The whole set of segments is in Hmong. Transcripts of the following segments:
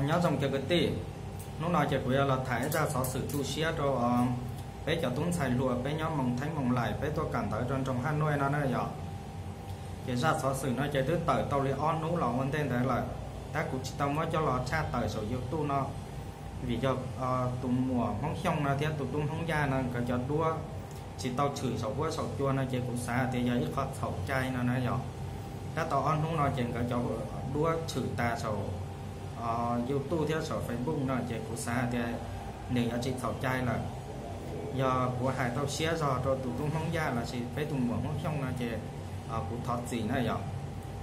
Nyob zoo cov kwv tij, hnub no ces kuv yuav los tham ib zaj xov xwm tu siab rau peb cov tub ntxhais hluas peb nyob Moos Theeb Moos Laim peb tuaj kawm ntawv rau nroog Haj Nuaj no na yom. Ces zaj xov xwm no ces twb tawm tau li ob hnub los ua ntej ntawd lawm, tab kuv tsis tau muab coj los tshaj tawm saum YouTube no, vim yog tus muam Hmoob Xyooj no thiab tus tub Hmoob Yaj no nkawd cov duab tsis tau tshwm saum huab saum cua no ces kuv xav tias yog ib qho txhaum cai no na yom. Tab tau ob hnub no ces nkawd cov duab tshwm tas saum YouTube thiab saum Facebook no ces kuv xav hais tias nws yuav tsis txhaum cai lawm. Yog kuv hais tau siab zog rau tus tub Hmoob Yaj lossis peb tus muam Hmoob Xyooj no ces kuv thov txim na yom.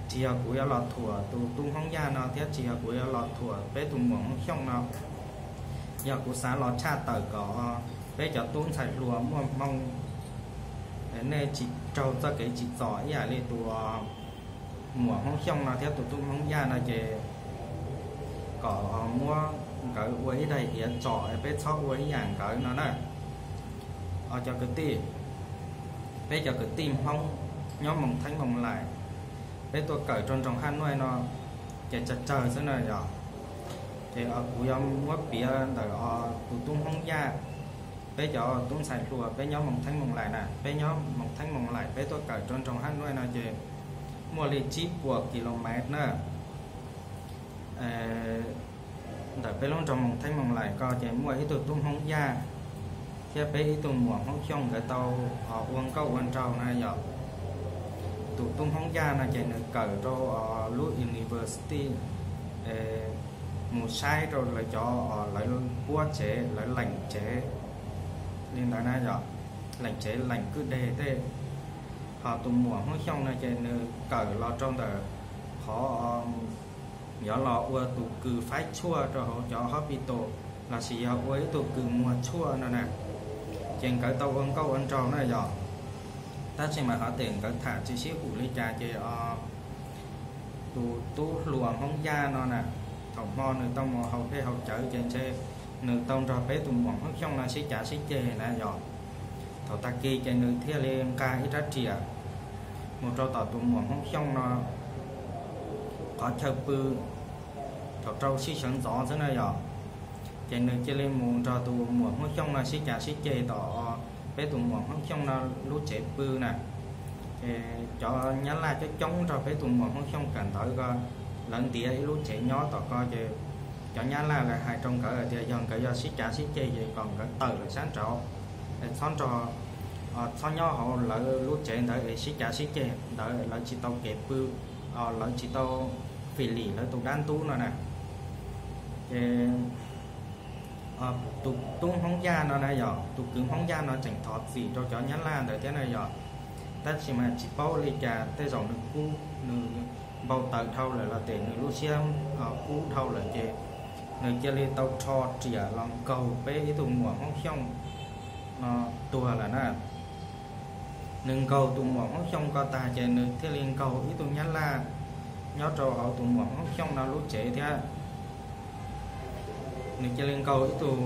Tsis yog kuv yuav los thuam tus tub Hmoob Yaj no thiab tsis yog kuv yuav los thuam peb tus muam Hmoob Xyooj no. Yog kuv xav los tshaj tawm kom peb cov tub ntxhais hluas muaj hmoo, nej tsis raug txoj kev tsim txom ib yam li tus muam Hmoob Xyooj no thiab tus tub Hmoob Yaj no ces kom muab nkawd ua ib daim iav tsom, peb txhob ua ib yam nkawd no na. Cov kwv tij, peb cov kwv tij Hmoob nyob Moos Theeb Moos Laim, peb tuaj kawm rau nroog Haj Nuaj no ces tsawg tsawg xwb na yom. Ces kuv yuav muab piav ntawm tus tub Hmoob Yaj, peb cov tub ntxhais hluas peb nyob Moos Theeb Moos Laim na, peb nyob Moos Theeb Moos Laim peb tuaj kawm rau nroog Haj Nuaj no ces muaj li tsib puas kilomev na. Ntawm peb lub nroog Moos Theeb Moos Laim ko ces muaj ib tug tub Hmoob Yaj thiab peb ib tug muam Hmoob Xyooj nkawd tau ua nkauj ua nraug na yom. Tus tub Hmoob Yaj no ces nws kawm rau lub university, mus saib rau lawv cov, lawv puab tsev, lawv leem tsev li ntawd na yom, leem tsev leem kwj deg tej. Ho tus muam Hmoob Xyooj no ces nws kawm los rau ntawm qhov yuav los ua tus kws faib tshuaj rau hauv cov hospital lossis yog ua ib tug kws muag tshuaj no na. Ces nkawd tau ua nkauj ua nraug na yom, tab sis mas hov tias nkawd tham tsis sib haum li cas ces tus tub hluas Hmoob Yaj no na, thaum hmo nws tau mus haus dej haus cawv ces ntshe nws tau nrog peb tus muam Hmoob Xyooj no sib cav sib ceg na yom. Thaum tag kis ces nws thiaj li nqa ib rab riam mus rau tom tus muam Hmoob Xyooj no qhov chaw pw, thaum rau sij sawv ntxov xwb na yom. Ces nws cia li mus nrog tus muam Hmoob Xyooj no sib cav sib ceg tom peb tus muam Hmoob Xyooj no lub tsev pw na. Ces cov Nyab Laj coob coob nrog peb tus muam Hmoob Xyooj kawm ntawv ko, lawv ntiav ib lub tsev nyob tom ko ces cov Nyab Laj lawv hais rau nkawd tias yog nkawd yog sib cav sib ceg ces kom nkawd tawm lawm sab nraud, txhob nrog, txhob nyob hauv lawv lub tsev ntawd es sib cav sib ceg ntawd lawv tsis tau kev pw, lawv tsis tau fim lim lawv tus dab ntub no na. Ces tus tub Hmoob Yaj no na yom, tus kwv Hmoob Yaj no tseem thov txim rau cov Nyab Laj ntawd thiab na yom. Tab sis mas tsis paub li cas tej zaum nws kub, nws npau taws dhau lawm los tes nws lub siab kub dhau lawm ces nws cia li tau rho riam los nkaug peb ib tug muam Hmoob Xyooj no tuag lawm na. Nws nkaug tus muam Hmoob Xyooj ko tag ces nws thiaj li nkaug ib tug Nyab Laj nyob rau hauv tus muam Hmoob Xyooj no lub tsev thiab. Nws cia li nkaug ib tug,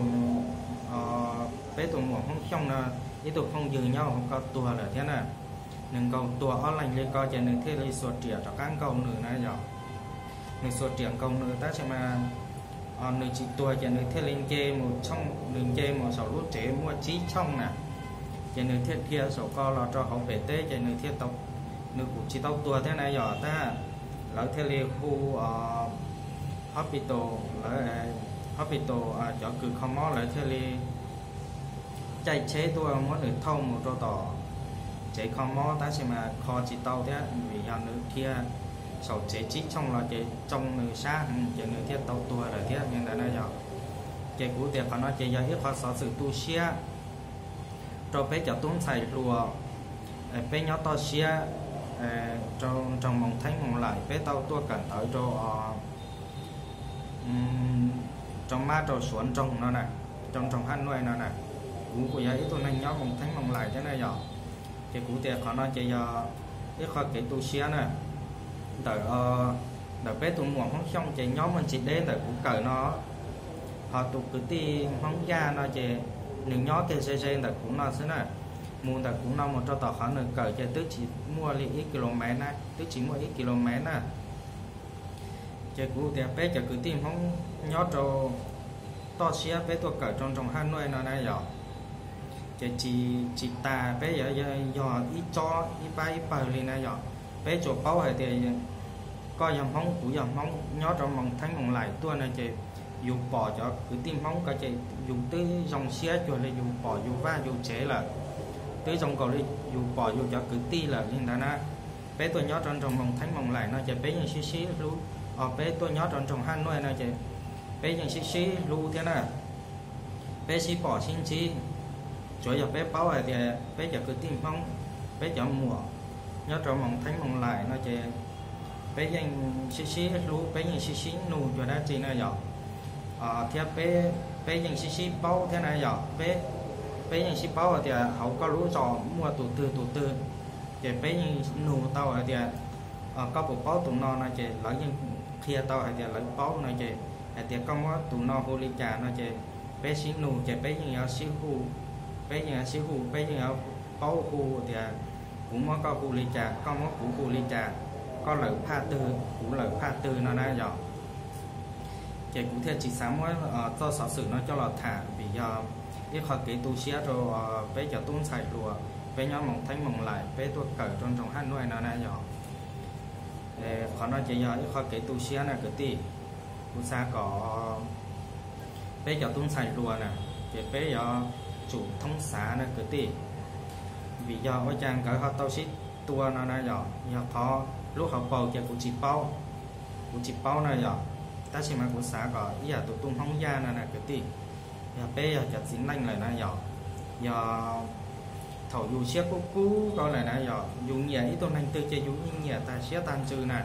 peb tus muam Hmoob Xyooj no ib tug phooj ywg nyob hauv ko tuag lawm thiab na. Nws nkaug tuag ob leeg li ko ces nws thiaj li xuas riam rov qab nkaug nws na yom. Nws xuas riam nkaug nws tab sis mas nws tsis tuag ces nws thiaj li nce mus tshooj, nws nce mus saum lub tsev muaj tsib tshooj na. Ces nws thiaj dhia saum ko los rau hauv pem teb ces nws thiaj tau, nws kuj tsis tau tuag thiab na yom, tab lawv thiaj li hu hospital, lawv hospital, cov kws kho mob lawv thiaj li caij tsheb tuaj muab nws thauj mus rau tom tsev kho mob tab sis mas kho tsis tau thiab vim yog nws dhia saum tsev tsib tshooj los ces tsoo nws sab heev ces nws thiaj tau tuag lawm thiab li ntawd na yom. Ces kuv tias qhov no ces yog ib qho xov xwm tu siab rau peb cov tub ntxhais hluas, peb nyob toj siab rau nroog Moos Theeb Moos Laim peb tau tuaj kawm ntawv rau rau mab rau suav nroog no na, rau nroog Haj Nuaj no na. Kuv kuj yog ib tug neeg nyob Moos Theeb Moos Laim thiab na yom. Ces kuv tias qhov no ces yog ib qho kev tu siab na. Ntawm, ntawm peb tus muam Hmoob Xyooj ces nyob muaj ntsis deb ntawm kuv kawm no, ho tus kwv tij Hmoob Yaj no ces nws nyob kiag ze ze ntawm kuv no xwb na. Mus ntawm kuv no mus rau tom qhov nws kawm ces twb tsis muaj li ib kilomev na, twb tsis muaj ib kilomev na. Ces kuv tias peb cov kwv tij Hmoob nyob rau toj siab peb tuaj kawm rau nroog Haj Nuaj no na yom, ces tsis, tsis tas peb yog, yog ib tsob ib pab ib pawg li na yom. Peb tsuas paub hais tias koj yog Hmoob kuv yog Hmoob, nyob rau Moos Theeb Moos Laim tuaj no ces yus pom cov kwv tij Hmoob ko ces yus twb zoo siab cuag li yus pom yus vaj yus tsev lawm, twb zoo nkaus li yus pom yus cov kwv tij lawm li ntawd na. Peb tuaj nyob rau nroog Moos Theeb Moos Laim no ces peb yeej sib sib hlub, os peb tuaj nyob rau nroog Haj Nuaj no ces peb yeej sib sib hlub thiab na, peb sib pom sib ntsib. Tsuav yog peb paub hais tias peb cov kwv tij Hmoob, peb cov muam nyob rau Moos Theeb Moos Laim no ces peb yeej sib sib hlub, peb yeej sib sib nug cuag dab tsi na yom, thiab peb yeej sib sib paub thiab na yom. Peb yeej sib paub hais tias hauv koj lub zos muaj tus twg tus twg, ces peb yeej nug tau hais tias koj puas paub tus no no ces lawv yeej qhia tau hais tias lawv paub no ces hais tias koj muab tus no hu li cas no ces peb sib nug ces peb yeej yuav sib hu, peb yeej yuav sib hu, peb yeej yuav paub hu tias kuv muab koj hu li cas, koj muab kuv hu li cas, koj lawm phaj twg kuv lawm phaj twg no na yom. Ces kuv thiaj tsis xav muab txoj xov xwm no coj los tham vim yog ib qho kev tu siab rau peb cov tub ntxhais hluas peb nyob Moos Theeb Moos Laim peb tuaj kawm rau nroog Haj Nuaj no na yom. Qhov no ces yog ib qho kev tu siab na kwv tij. Kuv xav kom peb cov tub ntxhais hluas na, ces peb yuav tsum thoob xav na kwv tij, vim yog ua cas nkawd ho tau sib tua no na yom. Yog qhov lub hauv paus ces kuv tsis paub, kuv tsis paub na yom, tab sis mas kuv xav kom ib yam tus tub Hmoob Yaj no na kwv tij, yog peb yog cov txiv neej lawm na yom, yog thaum yus siab kub kub ko lawm na yom, yus nyiam ib tug neeg twg ces yus yeej nyiam tag siab tag ntsws na.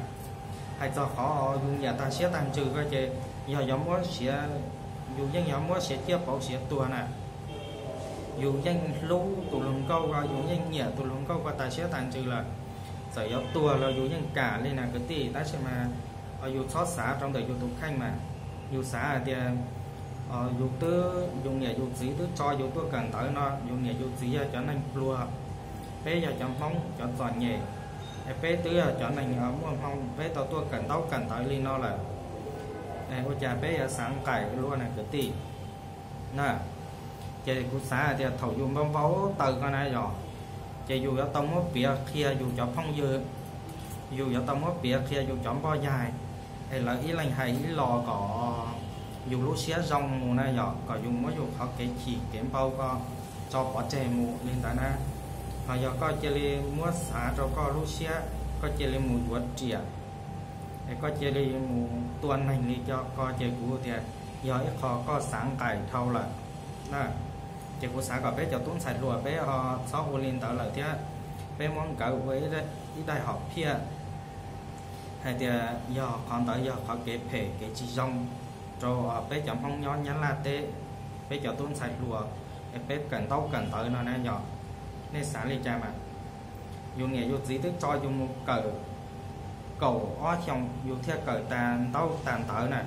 Hais txog qhov yus nyiam tag siab tag ntsws ko ces yog yuav muab siav, yus yeej yuav muab siav ciaj pauv siav tuag na. Yus yeej hlub tus hluas nkauj ko, yus yeej nyiam tus hluas nkauj ko tag siab tag ntsws lawm, txawm yuav tuag los yus yeej kam li na kwv tij. Tab sis mas yus txhob xav rau ntawm yus tus kheej mas, yus xav hais tias yus twb, yus niam yus txiv twb tso yus tuaj kawm ntawv no, yus niam yus txiv yog cov neeg pluag, peb yog cov Hmoob cov txom nyem, peb twb yog cov neeg muaj hmoo, peb tau tuaj kawm ntaub kawm ntawv li no lawm, ua cas peb yuav xav nqaim luaj na kwv tij na. Ces kuv xav hais tias thaum yus npau npau taws ko na yom, ces yus yuav tau muab piav qhia yus cov phooj ywg, yus yuav tau muab piav qhia yus cov npoj yaig, es lawv ib leeg hais ib los kom yus lub siab zoo mus na yom, kom yus muab yus qhov kev chim kev npau ko tso pov tseg mus li ntawd na. Ho yog koj cia li muab xav rau koj lub siab, koj cia li mus yuav riam, es koj cia li mus tua neeg li ko ces kuv tias yog ib qho koj xav nqaim dhau lawm na. Ces kuv xav kom peb cov tub ntxhais hluas peb ho txhob ua li ntawd lawm thiab, peb muab nkawd ua ib daim hom phiaj hais tias yog qhov ntawd yog qhov kev phem kev tsis zoo rau peb cov Hmoob nyob Nyab Laj teb, peb cov tub ntxhais hluas, es peb kawm ntaub kawm ntawv no na yom. Nej xav li cas mas? Yus niam yus txiv twb tso yus mus kawm kaum ob xyoos yus thiaj kawm tas ntaub tas ntawv na.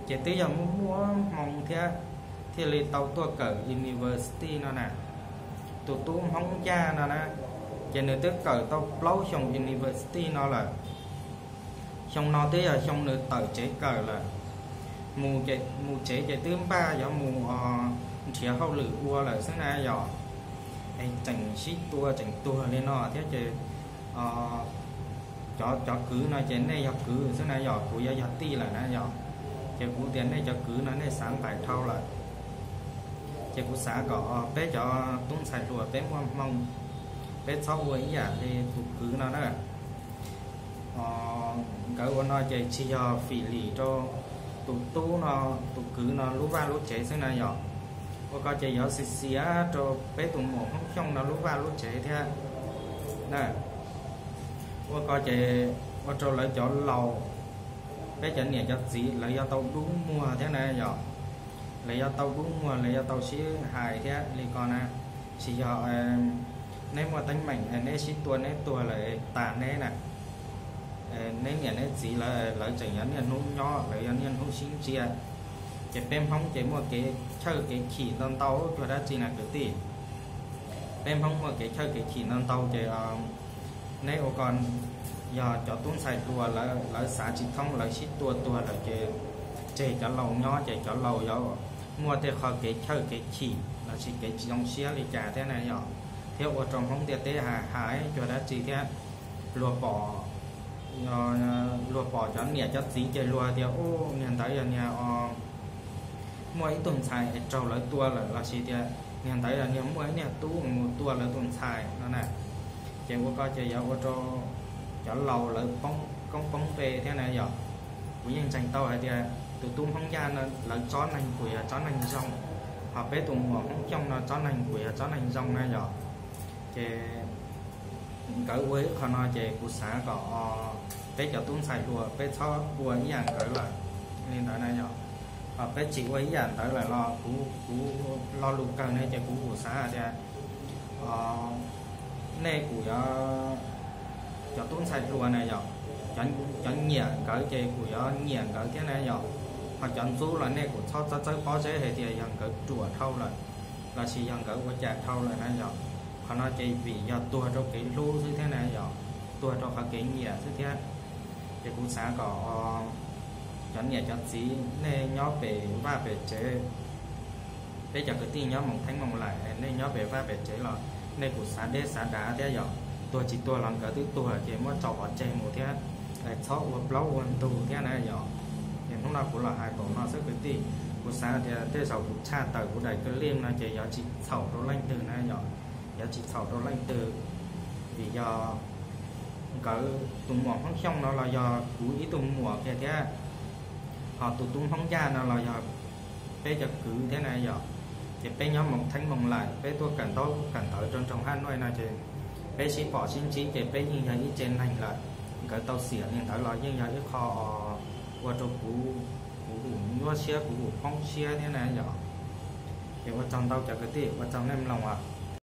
Ces twb yog muaj muaj hmoo thiab thiaj li tau tuaj kawm university no na. Tus tub Hmoob Yaj no na, ces nws twb kawm tau plaub xyoos university no lawm. Xyoo no twb yog xyoo nws tawm tsev kawm lawm. Mus tsev ces twb npaj yuav mus nrhiav hauj lwm ua lawm xwb na yom. Es tseem sib tua tseem tuag li no thiab ces cov, cov kwv no ces nej yog kwv xwb na yom, kuv yuav yog tij lawm na yom. Ces kuv tias nej cov kwv no nej xav nqaim dhau lawm. Ces kuv xav kom peb cov tub ntxhais hluas peb muaj hmoo, peb txhob ua ib yam li tus kwv no na. Nkawd ua no ces tsis yog fim lim rau tus tub no, tus kwv no lub vaj lub tsev xwb na yom. Ua ko ces yuav xiv xiav rau peb tus muam Hmoob Xyooj no lub vaj lub tsev thiab na. Ua ko ces ua rau lawv cov laus, peb cov niam cov txiv lawv yuav tau dub muag thiab na yom. Lawv yuav tau dub muag, lawv yuav tau sib hais thiab li ko na. Tsis yog neb muaj teeb meem neb sib tua neb tuag lawm tas neb na. Neb niam neb txiv lawv, lawv tseem yuav niaj hnub nyob, lawv yuav niaj hnub sib ntsia. Ces peb Hmoob ces muaj kev chawj kev chim ntau ntau cuag dab tsi na kwv tij. Peb Hmoob muaj kev chawj kev chim ntau ntau ces neb ua ko, yog cov tub ntxhais hluas lawv xav tsis thoob, lawv sib tua tuag lawm ces tseg cov laus nyob, ces cov laus yuav muaj tej qhov kev chawj kev chim lossis kev tsis zoo siab li cas thiab na yom, thiab ua rau Hmoob ntiaj teb hais hais cuag dab tsi thiab. Luag pom, luag pom cov niam cov txiv ces luag tias, u, niag ntawd yog niag muaj ib tug ntxhais es raug lawv tua lawm lossis tias niag ntawd yog niag muaj ib niag tub mus tua lawv tus ntxhais no na. Ces ua ko ces yuav ua rau cov laus lawv poob koob poob npe thiab na yom. Kuv yeej ntseeg tau hais tias tus tub Hmoob Yaj no lawv tsob neeg kuj yog tsob neeg zoo, ho peb tus muam Hmoob Xyooj no tsob neeg kuj yog tsob neeg zoo na yom. Ces nkawd ua ib qho no ces kuv xav kom peb cov tub ntxhais hluas peb txhob ua ib yam nkawd lawm li ntawd na yom. Ho peb tsis ua ib yam ntawd lawm los kuv, kuv lo lus kawg ne ces kuv kuj xav hais tias nej kuj yuav, cov tub ntxhais hluas na yom, cov nyiam nkawd ces kuj yuav nyiam nkawd thiab na yom. Ho cov ntxub los nej kuj txhob txawb txawb pob zeb hais tias yog nkawd ruam dhau lawm lossis yog nkawd ua cas dhau lawm na yom. Qhov no ces vim yog tuag rau kev hlub xwb thiab na yom, tuag rau qhov kev nyiam xwb thiab. Ces kuv xav kom cov niam cov txiv nej nyob pem vaj pem tsev, peb cov kwv tij nyob Moos Theeb Moos Laim nej nyob pem vaj pem tsev los nej kuj xav deb xav dav thiab yom. Tuag tsis tuag los nkawd twb tuag ces muab tso pov tseg mus thiab, txhob ua plaub ua ntug thiab na yom. Ces hnub no kuv los hais npaum no xwb kwv tij, kuv xav tias tej zaum kuv tshaj tawm kuv daim clip no ces yuav tsis txhaum rau leej twg na yom, yuav tsis txhaum rau leej twg, vim yog nkawd tus muam Hmoob Xyooj no los yog kuv ib tug muam kiag thiab, ho tus tub Hmoob Yaj no los yog peb cov kwv thiab na yom. Ces peb nyob Moos Theeb Moos Laim peb tuaj kawm ntaub kawm ntawv rau nroog Haj Nuaj no ces peb sib pom sib ntsib ces peb yeej yog ib tse neeg lawm. Nkawd tau xiam li ntawd los yeej yog ib qho ua rau kuv, kuv kuj nyuaj siab kuv kuj poob siab thiab na yom. Ces ua tsaug ntau cov kwv tij, ua tsaug nej mloog os.